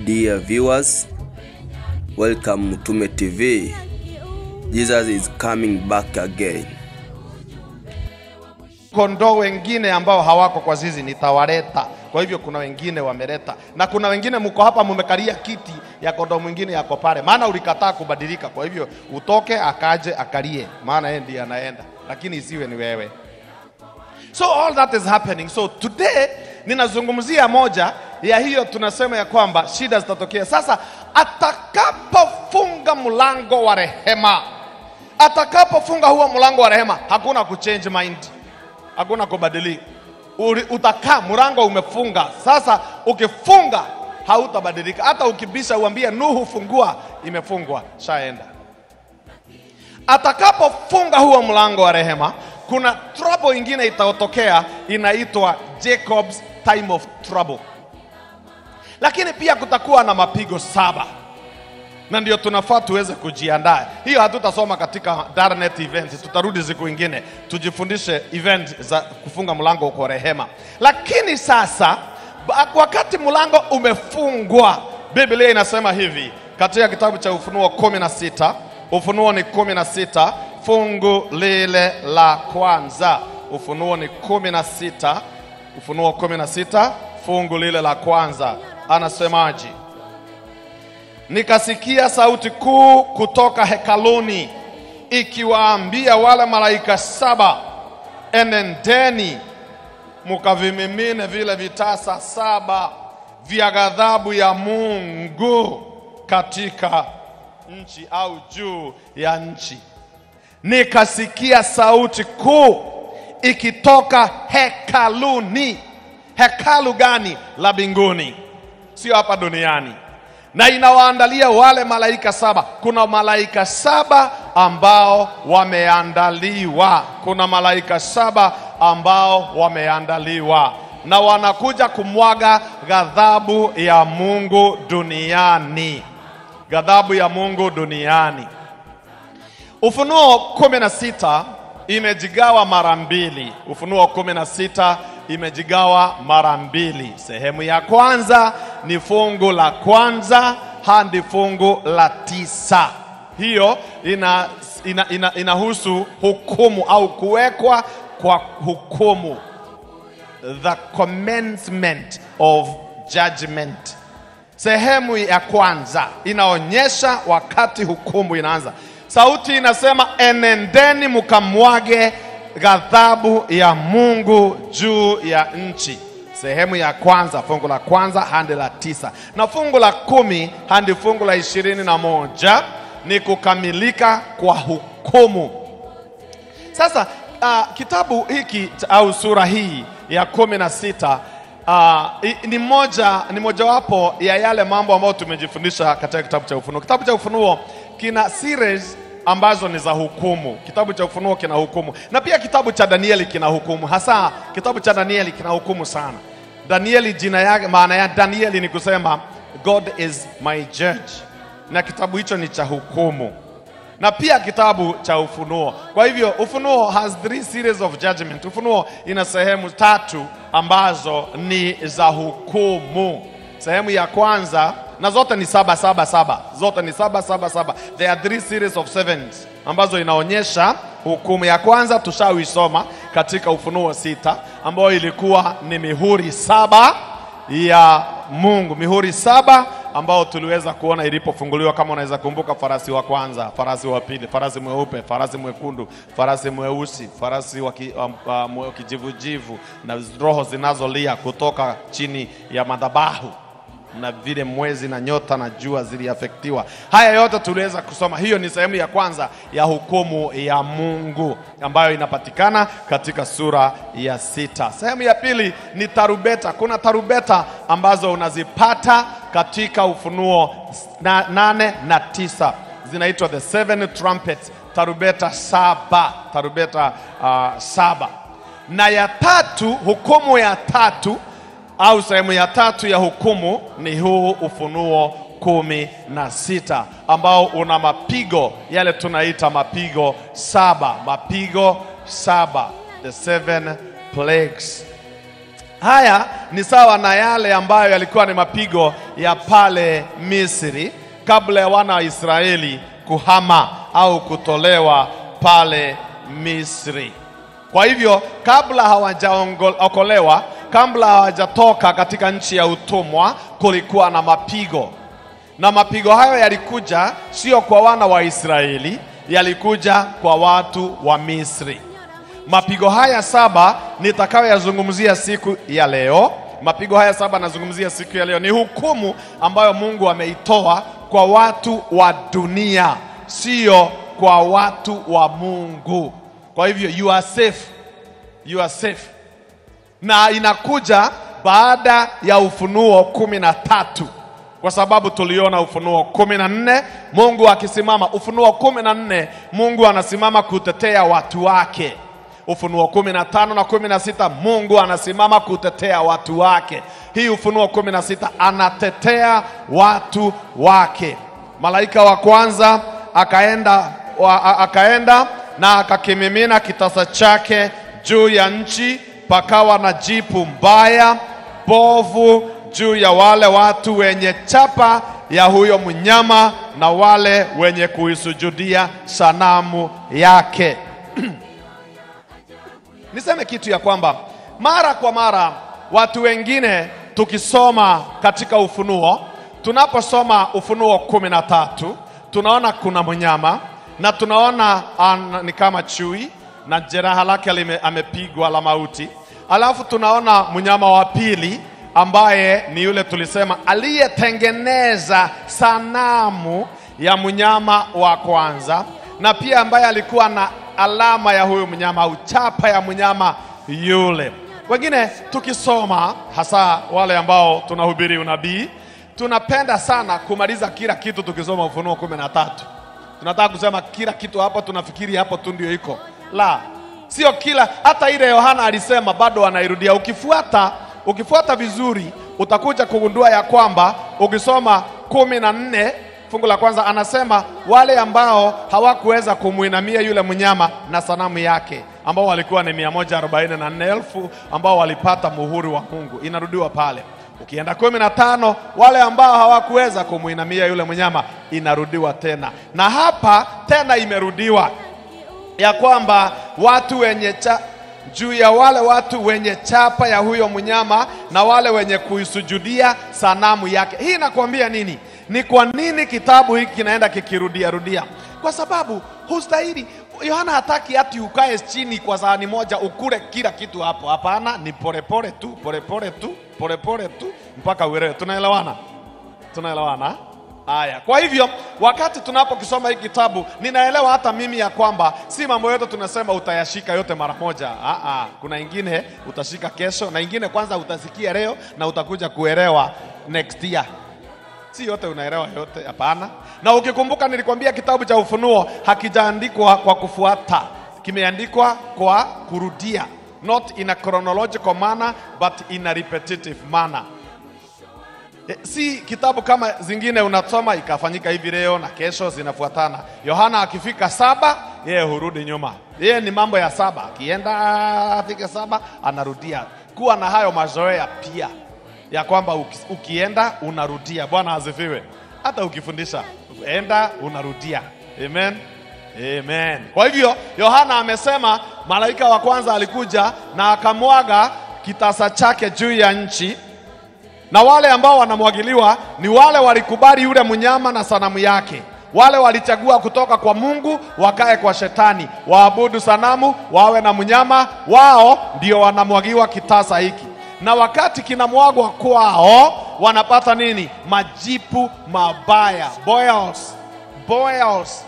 Dear viewers, welcome Mtume TV. Jesus is coming back again. Kondoo wengine ambao hawako kwa zizi nitawaleta. Kwa hivyo kuna wengine wameleta, na kuna wengine mko hapa mumekalia kiti ya kondoo mwingine yako pale, maana ulikataa kubadilika. Kwa hivyo utoke akaje akalie, maana yeye ndiye anaenda, lakini isiwe ni wewe. So all that is happening. So today ninazungumzia moja ya hiyo, tunasema ya kwamba shida zitatokea. Sasa atakapofunga mlango wa rehema, atakapofunga huo mlango wa rehema, hakuna kuchange mind, hakuna kubadilika. Utakaa, mlango umefunga. Sasa ukifunga hautabadilika. Hata ukibisha uambie Nuhu fungua, imefungwa, shaenda. Atakapofunga huo mlango wa rehema, kuna trouble ingine itatokea, inaitwa Jacob's time of trouble. Lakini pia kutakuwa na mapigo 7. Na ndio tunafaa tuweze kujiandaa. Hiyo hatutasoma katika Darnet events, tutarudi siku ingine tujifundishe event za kufunga mlango kwa rehema. Lakini sasa wakati mlango umefungwa, Biblia inasema hivi katika kitabu cha Ufunuo 16, Ufunuo ni 16 fungu lile la kwanza. Ufunuo ni 16, Ufunuo 16 fungu lile la kwanza. Anasemaje? Nikasikia sauti kuu kutoka hekaluni ikiwaambia wale malaika 7, enendeni mukavimimine vile vitasa 7 vya ghadhabu ya Mungu katika nchi au juu ya nchi. Nikasikia sauti kuu ikitoka hekaluni. Hekalu gani? La mbinguni, sio hapa duniani. Na inawaandalia wale malaika 7. Kuna malaika 7 ambao wameandaliwa. Kuna malaika 7 ambao wameandaliwa, na wanakuja kumwaga ghadhabu ya Mungu duniani. Ghadhabu ya Mungu duniani. Ufunuo 16 imejigawa mara mbili. Ufunuo 16 imejigawa mara mbili. Sehemu ya kwanza ni fungu la kwanza hadi fungu la 9. Hiyo inahusu hukumu au kuwekwa kwa hukumu. The commencement of judgment. Sehemu ya kwanza inaonyesha wakati hukumu inaanza. Sauti inasema enendeni mkamwage ghadhabu ya Mungu juu ya nchi. Sehemu ya kwanza, fungu la kwanza hadi la 9. Na fungu la 10 hadi fungu la 21 ni kukamilika kwa hukumu. Sasa kitabu hiki au sura hii ya 16 ni mojawapo ya yale mambo ambayo tumejifundisha katika kitabu cha Ufunuo. Kitabu cha Ufunuo kina series ambazo ni za hukumu. Kitabu cha Ufunuo kina hukumu. Na pia kitabu cha Danieli kina hukumu. Hasa kitabu cha Danieli kina hukumu sana. Danieli, jina yake, maana ya Danieli ni kusema God is my judge. Na kitabu hicho ni cha hukumu. Na pia kitabu cha Ufunuo. Kwa hivyo Ufunuo has 3 series of judgment. Ufunuo ina sehemu 3 ambazo ni za hukumu. Sehemu ya kwanza, na zote ni 7 7 7. Zote ni 7 7 7. There are 3 series of 7 ambazo inaonyesha hukumu. Ya kwanza tushaisoma katika Ufunuo 6, ambayo ilikuwa ni mihuri 7 ya Mungu. Mihuri 7 ambao tuliweza kuona ilipofunguliwa. Kama unaweza kumbuka, farasi wa kwanza, farasi wa pili, farasi mweupe, farasi mwekundu, farasi mweusi, farasi wa kijivujivu, na roho zinazolia kutoka chini ya madhabahu, na vile mwezi na nyota na jua ziliafektiwa. Haya yote tuliweza kusoma. Hiyo ni sehemu ya kwanza ya hukumu ya Mungu ambayo inapatikana katika sura ya 6. Sehemu ya pili ni tarubeta. Kuna tarubeta ambazo unazipata katika Ufunuo 8 na 9. Zinaitwa the 7 trumpets, tarubeta 7, tarubeta 7. Na ya tatu, hukumu ya tatu au sehemu ya tatu ya hukumu ni huu Ufunuo 16 ambao una mapigo yale tunaita mapigo 7, mapigo 7, the 7 plagues. Haya ni sawa na yale ambayo yalikuwa ni mapigo ya pale Misri kabla ya wana wa Israeli kuhama au kutolewa pale Misri. Kwa hivyo kabla hawajaokolewa, kabla hawajatoka katika nchi ya utumwa, kulikuwa na mapigo. Na mapigo hayo yalikuja sio kwa wana wa Israeli, yalikuja kwa watu wa Misri. Mapigo haya 7 nitakayoyazungumzia siku ya leo. Mapigo haya 7 nazungumzia siku ya leo ni hukumu ambayo Mungu ameitoa kwa watu wa dunia, sio kwa watu wa Mungu. Kwa hivyo you are safe. You are safe. Na inakuja baada ya Ufunuo 13. Kwa sababu tuliona Ufunuo 14 Mungu akisimama. Ufunuo 14 Mungu anasimama kutetea watu wake. Ufunuo 15 na 16 Mungu anasimama kutetea watu wake. Hii Ufunuo 16 anatetea watu wake. Malaika wa kwanza akaenda na akakimimina kitasa chake juu ya nchi, pakawa na jipu mbaya bovu juu ya wale watu wenye chapa ya huyo mnyama na wale wenye kuisujudia sanamu yake. Niseme kitu ya kwamba mara kwa mara watu wengine tukisoma katika Ufunuo, tunaposoma Ufunuo 13 tunaona kuna mnyama na tunaona ni kama chui na jeraha lake amepigwa la mauti. Alafu tunaona mnyama wa pili ambaye ni yule tulisema aliyetengeneza sanamu ya mnyama wa kwanza, na pia ambaye alikuwa na alama ya huyu mnyama au chapa ya mnyama yule. Wengine tukisoma, hasa wale ambao tunahubiri unabii, tunapenda sana kumaliza kila kitu tukisoma Ufunuo 13. Tunataka kusema kila kitu hapo, tunafikiri hapo tu ndio iko. La, sio kila, hata ile Yohana alisema bado anairudia. Ukifuata vizuri utakuja kugundua ya kwamba ukisoma 14 fungu la kwanza anasema wale ambao hawakuweza kumuinamia yule mnyama na sanamu yake, ambao walikuwa ni 144,000 ambao walipata muhuri wa Mungu. Inarudiwa pale. Ukienda 15 wale ambao hawakuweza kumuinamia yule mnyama, inarudiwa tena. Na hapa tena imerudiwa ya kwamba watu wenye juu ya wale watu wenye chapa ya huyo mnyama na wale wenye kuisujudia sanamu yake. Hii inakuambia nini? Ni kwa nini kitabu hiki kinaenda kikirudia rudia? Kwa sababu hustahili. Yohana hataki ati ukae chini kwa sahani moja ukule kila kitu hapo. Hapana, ni polepole tu, polepole tu, polepole tu mpaka uelewe. Tunaelewana? Tunaelewana? Haya. Kwa hivyo wakati tunapokisoma hiki kitabu, ninaelewa hata mimi ya kwamba si mambo yote tunasema utayashika yote mara moja. Kuna ingine utashika kesho, na ingine kwanza utasikia leo na utakuja kuelewa next year. Si yote unaelewa yote, hapana. Na ukikumbuka nilikwambia kitabu cha Ufunuo hakijaandikwa kwa kufuata, kimeandikwa kwa kurudia. Not in a chronological manner but in a repetitive manner. Si kitabu kama zingine unasoma ikafanyika hivi leo na kesho zinafuatana. Yohana akifika 7, yeye hurudi nyuma. Yeye ni mambo ya 7. Akienda afika 7 anarudia. Kuwa na hayo mazoea pia ya kwamba ukienda unarudia. Bwana asifiwe. Hata ukifundisha, enda unarudia. Amen. Amen. Kwa hivyo Yohana amesema malaika wa kwanza alikuja na akamwaga kitasa chake juu ya nchi, na wale ambao wanamwagiliwa ni wale walikubali yule mnyama na sanamu yake. Wale walichagua kutoka kwa Mungu wakae kwa shetani, waabudu sanamu, wawe na mnyama wao, ndio wanamwagiwa kitasa hiki. Na wakati kinamwagwa kwao, wanapata nini? Majipu mabaya, boils, boils.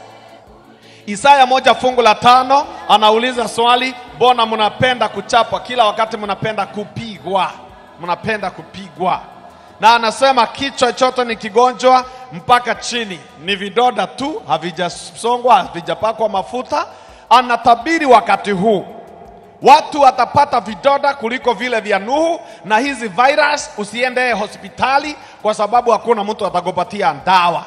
Isaya 1:5 anauliza swali, mbona mnapenda kuchapwa kila wakati, mnapenda kupigwa, mnapenda kupigwa? Na anasema kichwa chote ni kigonjwa mpaka chini, ni vidoda tu, havijasongwa, havijapakwa mafuta. Anatabiri wakati huu watu watapata vidoda kuliko vile vya Nuhu, na hizi virus usiende hospitali kwa sababu hakuna mtu atakupatia dawa.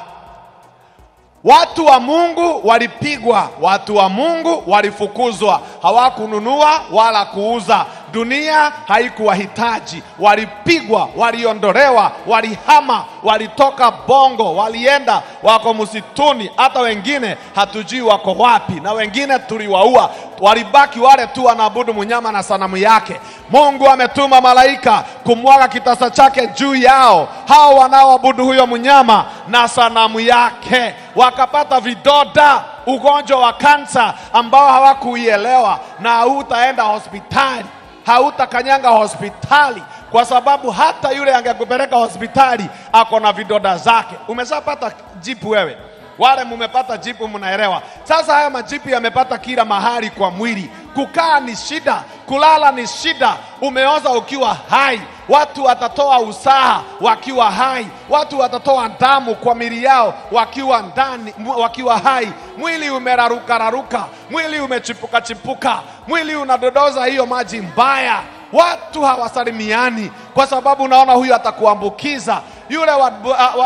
Watu wa Mungu walipigwa, watu wa Mungu walifukuzwa, hawakununua wala kuuza. Dunia haikuwahitaji, walipigwa, waliondolewa, walihama, walitoka Bongo, walienda wako msituni, hata wengine hatujui wako wapi, na wengine tuliwaua. Walibaki wale tu wanaabudu mnyama na sanamu yake. Mungu ametuma malaika kumwaga kitasa chake juu yao, hao wanaoabudu huyo mnyama na sanamu yake, wakapata vidoda, ugonjwa wa kansa ambao hawakuielewa, na hautaenda hospitali, hautakanyanga hospitali, kwa sababu hata yule angekupeleka hospitali ako na vidoda zake. Umeshapata jipu wewe? Wale mumepata jipu mnaelewa. Sasa haya majipu yamepata kila mahali kwa mwili. Kukaa ni shida, kulala ni shida. Umeoza ukiwa hai, watu watatoa usaha wakiwa hai, watu watatoa damu kwa mili yao wakiwa ndani, wakiwa hai. Mwili umeraruka raruka, mwili umechipuka chipuka, mwili unadodoza hiyo maji mbaya. Watu hawasalimiani kwa sababu unaona huyu atakuambukiza. Yule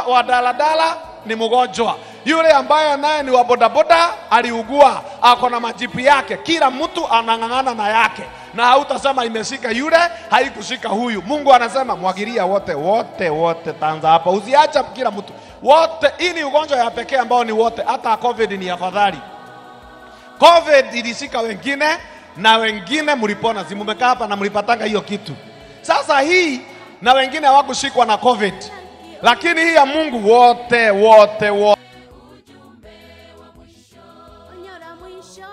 wa daladala ni mgonjwa, yule ambaye naye ni wa bodaboda aliugua, ako na majipu yake. Kila mtu anang'ang'ana na yake, na hautasema imeshika yule, haikushika huyu. Mungu anasema mwagilia wote wote wote, tanza hapa, usiacha kila mtu wote. Hii ni ugonjwa ya pekee ambao ni wote. Hata COVID ni afadhali. COVID ilishika wengine na wengine mlipona, si mumekaa hapa na mlipatanga hiyo kitu. Sasa hii na wengine hawakushikwa na COVID, lakini hii ya Mungu wote wote wote. Onyo la mwisho.